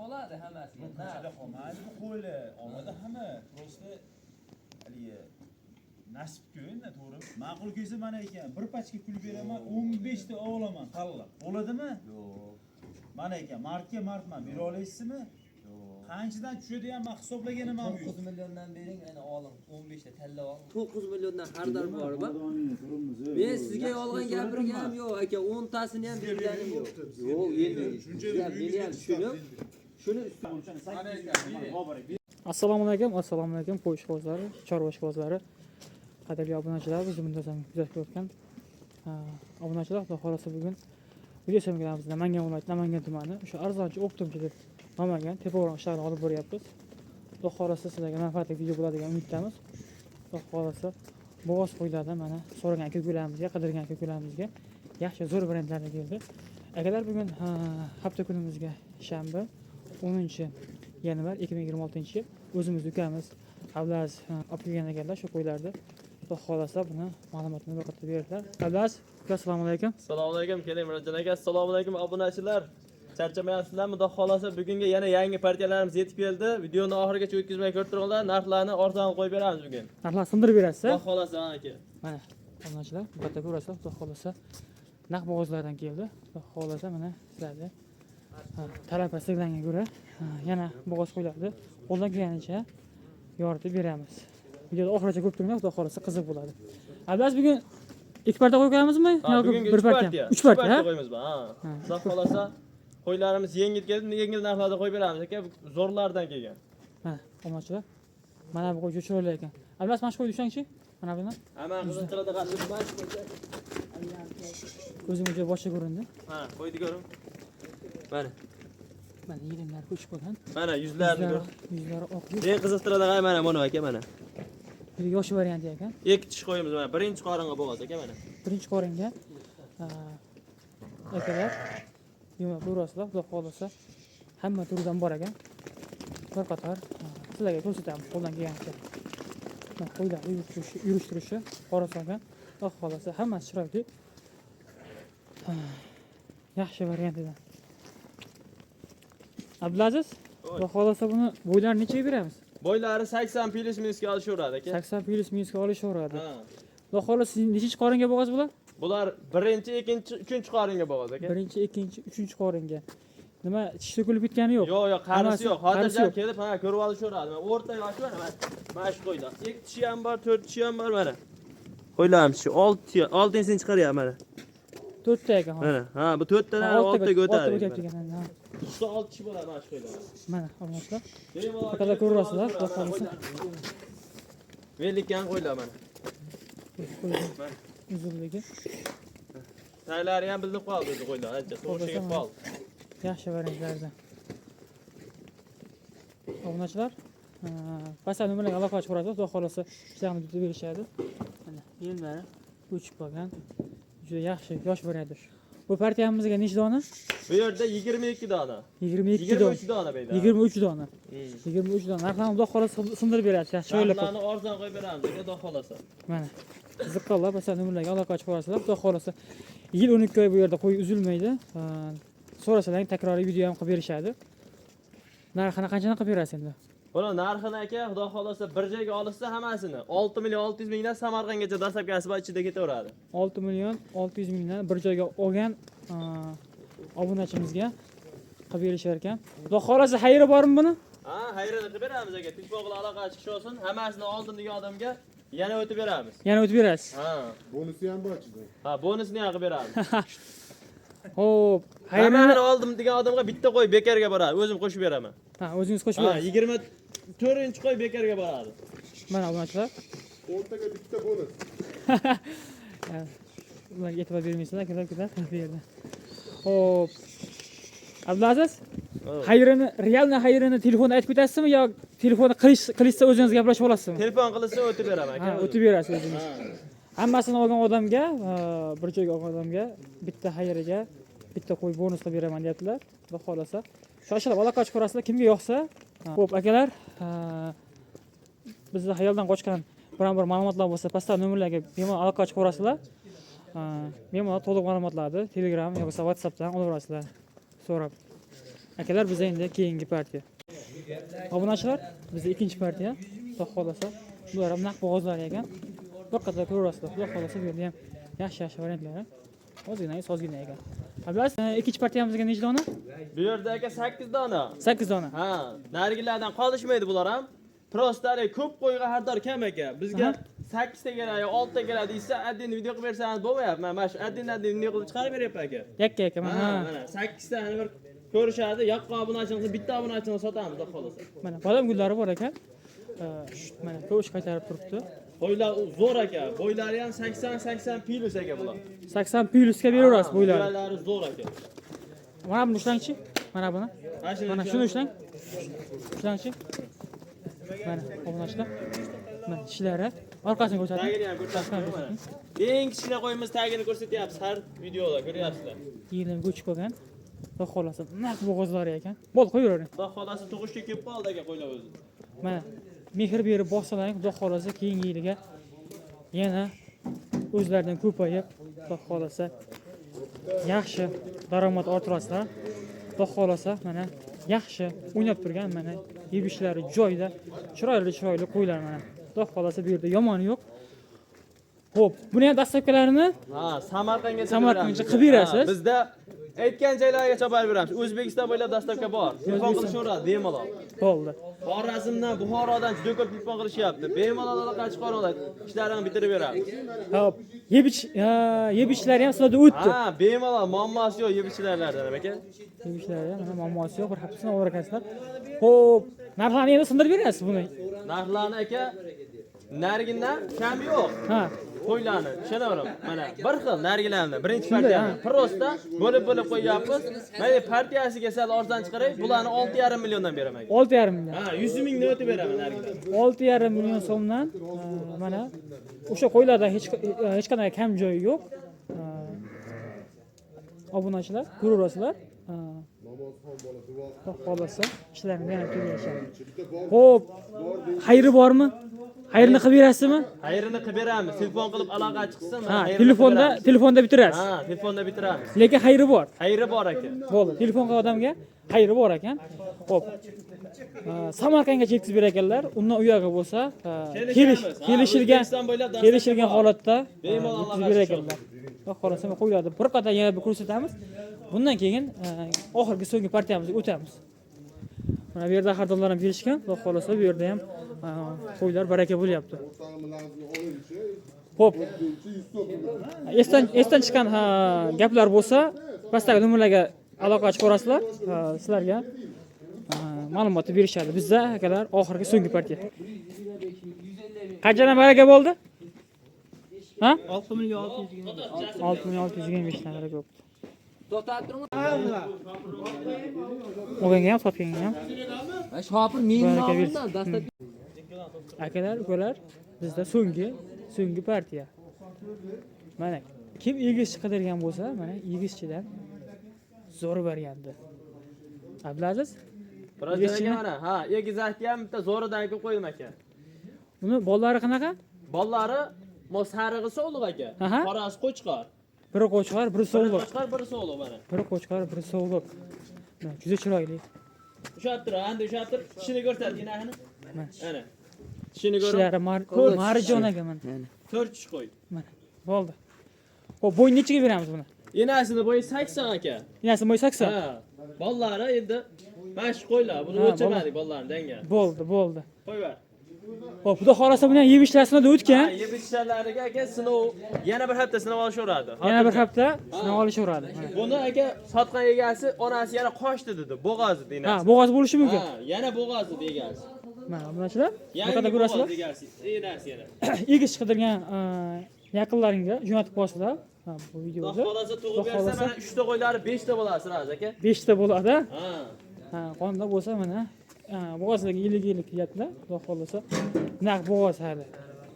Oladi hammasiga. Ko'chada qolmaydi bu qo'ylar, oladi hamma. Просто haligi nasibku endi, to'g'rimi? Ma'qul kelsa, mana ekan, bir pachka pul beraman, 15 ta olaman tanlab. Bo'ladimi? Yo'q. Mana ekan, martga martman, bera olasizmi? Yo'q. Qanchadan tushadi ham man hisoblaganim ham yo'q. 9 milliondan bering, ana oling. 15 ta tanlab oling. 9 milliondan xaridor bormi? Men sizga yolg'on gapirganim yo'q aka, 10 tasini ham berganim yo'q. Yo'q, endi sizlar meni ham tushunib, shuni Assalomu alaykum, assalomu alaykum, qo'y ishqibozlari, chorva ishqibozlari, qadrli obunachilar, bizni muntazam kuzatib kelayotgan obunachilar, xudo xohlasa, bugun video syomkalarimizni Namangan viloyati, Namangan tumani, o'sha arzonchi оптом chi deb nomlangan Tepag'o'rg'on qishlog'ida olib boryapmiz. Xudo xohlasa, sizlarga manfaatli video bo'ladi degan umiddamiz. Xudo xohlasa, bo'g'oz qo'ylardan mana so'ragan aka ukalarimizga, qidirgan aka ukalarimizga yaxshi, zo'r variantlarni keldi. Akalar, bugun hafta kunimizga shanba, 10 yanvar 2026 yil. O'zimiz ukamiz Abdulaziz olib kelgan ekanlar shu qo'ylarni. Xudo xohlasa, buni ma'lumotini bir qator berdilar. Abdulaziz uka, assalomu alaykum. Assalomu alaykum, keling, Murodjon aka. Assalomu alaykum, obunachilar. Charchamayapsizlarmi? Xudo xohlasa, bugungi yana yangi partiyalarimiz yetib keldi. Videoni oxirigacha o'tkazmay ko'rib turinglar. Narxlarni arzon qo'yib beramiz bugun. Narxlar sindirib berasiz, Xudo xohlasa, ha aka. Mana, obunachilar, bu yerda ko'rasizlar, xudo xohlasa, naq bo'g'ozlardan keldi. Xudo xohlasa, mana sizlarni talab istaklariga ko'ra yana bo'g'oz qo'ylarni qo'ldan kelganicha yoritib beramiz. Videoni oxirigacha ko'rib turinglar, xudo xohlasa, qiziq bo'ladi. Abdulaziz, bugun ikki partiya qo'yib qo'yamizmi Ha, yoki bugungi bir uch partiya? partiya. Uch partiya, ha? Qo'yamiz, ha. Xudo xohlasa, qo'ylarimiz yengil keldi, yengil narxlarda qo'yib beramiz aka. Zo'rlardan kelgan. Mana, obunachilar, mana bu qo'y juda chiroyli ekan. Abdulaziz, mana shu qo'yni ushlangchi, mana buni. Hamma qiziqtiradigan. Ko'zimga juda boshqa ko'rindi. Ha, qo'ydi, ko'ring. Mana, Mana, yelimlari ko'chib qolgan. Mana yuzlarini Yuzlari, ko'ring. yuzlari oq. Eng qiziqtiradigan mana buni aka, mana. Juda yosh varianti ekan. Ikki tish qo'yamiz, mana birinchi qoringa bo'g'oz aka, mana. Birinchi qoringa, akalar, bemalol ko'rasizlar, xudo xohlasa, hamma turidan bor ekan. Bir qator sizlarga ko'rsatamiz qo'ldan kelganicha. Mana, qo'ylar yurish turishi xorazm ekan. Xudo xohlasa, hammasi chiroyli. Yaxshi variantidan. Abdulaziz, xudo xohlasa, buni bo'ylarini nechaga beramiz? Bo'ylari 80 плюс минус ga olishaveradi aka. 80 плюс минус ga olishaveradi. Ha. Xudo xohlasa, nechinchi qoringa bo'g'oz bular? Bular birinchi, ikkinchi, uchinchi qoringa bo'g'oz aka. Birinchi, ikkinchi, uchinchi qoringa. Nima, tish to'kilib ketgani yo'q? Yo'q, qarisi yo'q. Qarisi Xotirjam yo'q. kelib, ha, ko'rib olishaveradi. Mana o'rta yoshi, mana shu qo'ylar. Ikki tishi ham bor, to'rt tishi ham bor, mana. Qo'ylarimiz shu 6, oltinchisini chiqaryapti, mana. To'rtta ekan hozir. Mana, ha, bu to'rttadan oltaga oltaga oltaga o'tadi. o'tyapti ekan, ha. Uchta olti tishi bo'ladi mana shu qo'ylar. Mana, obunachilar. Bemalol Akalar, kelib ko'rasizlar, ko'rib xudo xohlasa. olishaveradi. Velikkan qo'ylar, mana. Qo'ylar uzunligi. Taylari ham bilinib qoldi o'zi qo'ylar. Ancha tug'ishiga Xohlasa, qoldi. yaxshi variantlardan. Obunachilar, pastdan nomerlarga aloqa chiqarasiz, xudo xohlasa, ishlarni bitib berishadi. Mana, yellari o'chib qolgan. Juda yaxshi, yosh varianti. Bu partiyamizga necha dona? Bu yerda 22 dona. 22 dona. 23 dona beylar. 23 dona. 23 dona. Narxlarni xudo xohlasa sindirib berasiz. Yaxshi, chiroyli qilib. Narxlarni arzon qo'yib beramiz aka, xudo xohlasa. Mana. Qiziqqanlar pastdan nomerlarga aloqa chiqarasizlar. Xudo xohlasa, yil 12 oy bu yerda qo'y uzilmaydi. So'rasalaring, takroriy video ham qilib berishadi. Narxini qanchadan qilib berasiz endi? Buni narxini aka, xudo xohlasa, bir joyga olishsa hammasini 6 million 600 mingdan Samarqandgacha доставка si bor, ichida ketaveradi. 6 million 600 mingdan bir joyga olgan obunachimizga qilib berishar ekan. Xudo xohlasa, xayri bormi buni? Ha, xayrini qilib beramiz aka. Telefon qilib aloqa chiqish olsin, hammasini oldim degan odamga yana o'tib beramiz. Yana o'tib berasiz. Ha. Bonusi ham bor ichida. Ha, bonusini ham qilib beramiz. Xo'p, xayrini Hammasini oldim degan odamga bitta qo'y bekorga boradi. O'zim qo'shib beraman. Ha, o'zingiz qo'shib Ha, berasiz. 24 qo'y bekorga boradi. Mana, obunachilar, 10 taga bitta bonus. Ularga e'tibor bermaysizlar, akalar, ukalar bu yerda. Xo'p. Abdulaziz, xayrini, реально xayrini telefonda aytib ketasizmi yo telefonni qilishsa o'zingiz gaplashib olasizmi? Telefon qilsa, o'tib beraman aka. Ha, o'tib berasiz o'zingiz. Hammasini olgan odamga, bir joyga olgan odamga bitta xayriga bitta qo'y bonus qilib beraman deyaptilar. Xudo xohlasa. Shoshilib aloqa chiqarasizlar, kimga yoqsa. Xo'p, akalar, bizni xayoldan qochgan biron bir ma'lumotlar bo'lsa, pastda nomerlarga bemalol aloqa chiqarasizlar. Bemalol to'liq ma'lumotlarni Telegram yo bo'lmasa WhatsAppdan olaverasizlar so'rab. Akalar, biz endi keyingi partiya. Obunachilar, bizda ikkinchi partiya. Xudo xohlasa, bular ham naq bo'g'ozlar ekan. Bir qator ko'rasizlar. Xudo xohlasa bu yerda ham yaxshi-yaxshi variantlari. Ozgina, ozgina ekan. Abdulaziz, ikkinchi partiyamizga necha dona? Bu yerda aka 8 dona. 8 dona. Ha, narigilardan qolishmaydi bular ham. Просто ko'p qo'yga xaridor kam aka. Bizga 8 ta kerak, 6 ta kerak deysa, addin video qilib bersangiz bo'lmayapti. Mana shu addin video qilib chiqarib beryapti aka. Yakka yakka mana. Ha, mana 8 tani bir ko'rishadi, yaqqon obunachini, bitta obunachini sotamiz, xudo xohlasa. Mana bodom gullari bor ekan. Mana ko'sh qaytarib turibdi. Qo'ylar zo'r aka. Bo'ylari ham 80-80 plus aka bular. 80 plusga beraverasiz bo'ylari. Bo'ylari zo'r aka. Mana buni ushlangchi. Mana buni. Mana shuni Mana shuni ushlang. Ushlangchi. Mana obunachilar. Mana tishlari. Orqasini ko'rsating. Tagini ham ko'rsatib qo'ying mana. Eng kichkina qo'yimiz tagini ko'rsatyapmiz har videoda, ko'ryapsizlar. Yelim ko'chib qolgan. Xudo xohlasa naq bo'g'ozlari ekan. Bo'ldi, qo'yavering. Xudo xohlasa tug'ishga kelib qoldi aka qo'ylar o'zi. Mana mehr berib boqsalaring, Xudo xohlasa keyingi yiliga yana o'zlaridan ko'payib, Xudo xohlasa yaxshi daromad orttirasizlar. Xudo xohlasa mana yaxshi o'ynab turgan mana yebishlari joyida, chiroyli chiroyli qo'ylar mana. Xudo xohlasa bu yerda yomoni yo'q. Xo'p, buni ham dastlabkilarini Ha, Samarqandgacha Samarqandgacha beramiz. qilib berasiz. Ha, bizda aytgan joylargacha olib beramiz. O'zbekiston bo'ylab dastavka bor. Telefon qilishaveradi bemalol. bo'ldi. Xorazmdan, Buxorodan juda ko'p telefon qilishyapti. Bemalol aloqa chiqaringlar, ishlarini bitirib beramiz. Xo'p, yebich, yebichlari ham sizlarda o'tdi. Ha, bemalol muammosi yo'q yebichilardan aka. Yebichlari ham mana muammosi yo'q, bir haftasini olar ekansizlar. Xo'p, narxlarni endi sindirib berasiz buni. Narxlarni aka narigindan kam yo'q. Ha, Qo'ylarni tushunaverim. Mana bir xil narigilarni birinchi Shunday, partiyani prosta bo'lib-bo'lib qo'yyapmiz. Mana partiyasiga sal arzon chiqaray, bularni 6,5 milliondan beraman aka. 6,5 million. Ha, 100 mingdan o'tib beraman narigilarni. 6,5 million so'mdan mana o'sha qo'ylarda hech qanday kam joyi yo'q. Obunachilar ko'raverasizlar. Namozxon bola duo Xudo xohlasa ishlarini yana tugashadi. bitta bor Xo'p, xayri bormi? Xayrini qilib berasizmi? Xayrini qilib beramiz. Telefon qilib aloqa chiqsin. Ha, xayrini telefonda qilib beramiz. telefonda bitirasiz. Ha, telefonda bitiramiz. Lekin xayri bor. Xayri bor aka. Bo'ldi. Telefon qilgan odamga xayri bor ekan. Xo'p. Samarqandgacha yetkazib berar ekanlar. Undan u yog'i bo'lsa, Kelishamiz. Ha, kelishilgan O'zbekiston bo'ylab dastlabki kelishilgan bor. holatda Bemalol yetkazib aloqa berar ekanlar. Xudo xohlasa qo'yiladi. Bir qator yana bir ko'rsatamiz. Bundan keyin oxirgi so'nggi partiyamizga o'tamiz. Mana bu yerda xaridorlar ham kelishgan. Xudo xohlasa bu yerda ham qo'ylar baraka bo'lyapti. O'rtog'imni lag'zini olinchi, Xo'p, 100 so'm. esdan chiqqan gaplar bo'lsa, pastdagi nomerlarga aloqa chiqarasizlar, sizlarga ma'lumotni berishadi. Bizda akalar oxirgi so'nggi partiya. Qanchadan baraka bo'ldi? Ha? 6 million 625. 6 million 625 dan baraka bo'ldi. To'xtatib turing. Olganga ham, sotganga ham. Shopir mening Baraka bersin. nomimdan dastlab Akalar, ukalar, bizda so'nggi partiya. Mana kim egizchi qidirgan bo'lsa, mana egizchidan zo'r varianti. Abdulaziz, Biroz Egizchini? aka mana, ha, egizakni ham bitta zo'ridan qilib qo'ydim aka. Uni bolalari qanaqa? Bolalari mo sarig'i sog'liq aka. Aha. Qorasi qo'chqor. Biri qo'chqor, biri Biri sovliq. qo'chqor, biri sog'liq mana. Biri qo'chqor, biri sovliq. Mana juda chiroyli. Ushlab tur, endi ushlab tur. Tishini ko'rsat, enasini. Mana. Mana. Tishini ko'ring. Tishlari marjon aka mana. 4 tish qo'y. Mana. Bo'ldi. Xo'p, bo'yni nechiga beramiz buni? Enasini bo'yi 80 aka. Enasi bo'yi 80. Ha. Bolalari endi mana shu qo'ylar, buni Ha, o'lchamadik bolalarini danga. Bo'ldi, bo'ldi. Qo'yver. Xo'p, xudo xolasa buni ham yeb ishlasinda o'tgan. Ha, yeb ichishlariga aka sinov yana bir hafta sinov olishaveradi. Yana bir hafta sinov olishaveradi. Mana. Buni aka sotgan egasi onasi yana qochdi dedi, bo'g'oz dedi Ha, enasi. bo'g'oz bo'lishi mumkin. Ha, yana bo'g'oz dedi egasi. Mana bunachilar, Yangi bu ko'rasizlar. bo'g'oz egasi, enasi yana. Egiz qidirgan yaqinlaringga jo'natib qo'yasizlar. Ha, bu Xudo videoda xolasa tug'ib Xudo bersa xohlasa. mana 3 ta qo'ylari 5 ta bo'ladi sразу aka. 5 ta bo'ladi. Ha. Ha, qonda bo'lsa mana bo'g'ozlarga ilik-ilik kelyaptilar. Xudo xohlasa naq bo'g'oz hali.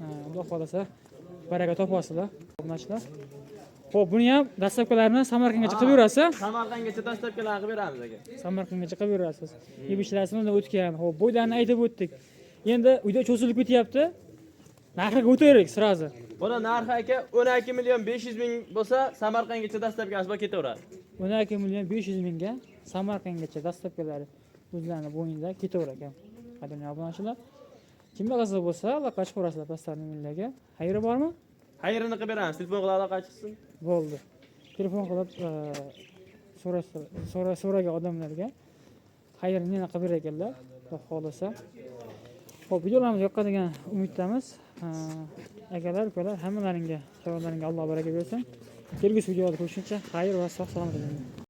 Ha, Xudo xohlasa baraka topasizlar. Bunachilar. Xo'p, buni ham dastlabkilarini Samarqandgacha qilib berasiz. Samarqandgacha dastlabkilarni qilib beramiz aka. Samarqandgacha qilib berasiz. Yeb ishlasini o'tgan. Xo'p, bo'ylarni aytib o'tdik. Endi uyda cho'zilib ketyapti. Narxiga o'taylik sразу. Buni narxi aka 12 million 500 ming bo'lsa, Samarqandgacha dastlabkasi bor ketaveradi. 12 million 500 mingga Samarqandgacha dastavkalari o'zlarini bo'ynida ketaverar ekan. Qadrli obunachilar, kimga qiziq bo'lsa, aloqa chiqaverasizlar pastlar nomerlarga. Xayri bormi? Xayrini qilib beramiz. Telefon qilib aloqa chiqsin. Bo'ldi. Telefon qilib so'ragan odamlarga xayrini yana qilib berar ekanlar, Xudo xohlasa. Xo'p, videolarimiz yoqqan degan umiddamiz. Akalar, ukalar, hammalaringga, savollaringga Alloh baraka bersin. Kelgusi videoda ko'rishguncha xayr va sog' salomat bo'ling.